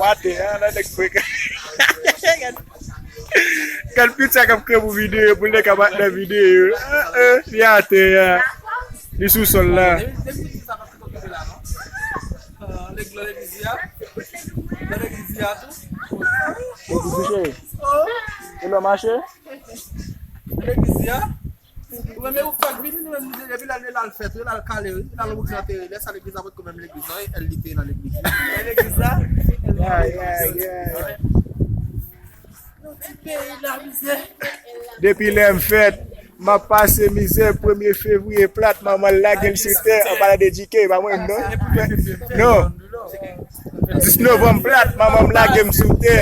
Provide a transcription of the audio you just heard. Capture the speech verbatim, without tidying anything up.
pa atè a, la nèg frekan. Gad pitit sa k ap kreye pou videyo, pou nèg k ap nan videyo. Li atè a. Li sou sòl la. Legliz la, legliz la tou. Legliz cheri. E lè mache? Legliz la. Ou menm ou fèk vini, nou menm nou depi lè l al fèt, lè l al kale, lè l al wout antere, lè sa legliz la potko menm legliz la, el li te nan legliz. Legliz la. Ay, ay, ay. Ti peyi la mizè. Depi lè m fèt, m ap pase mizè. Premye fevriye plat, manman l lage l sou tè. An palan de G K, pa mwen non. Non. Dis novanm plat, manman m lage m sou tè.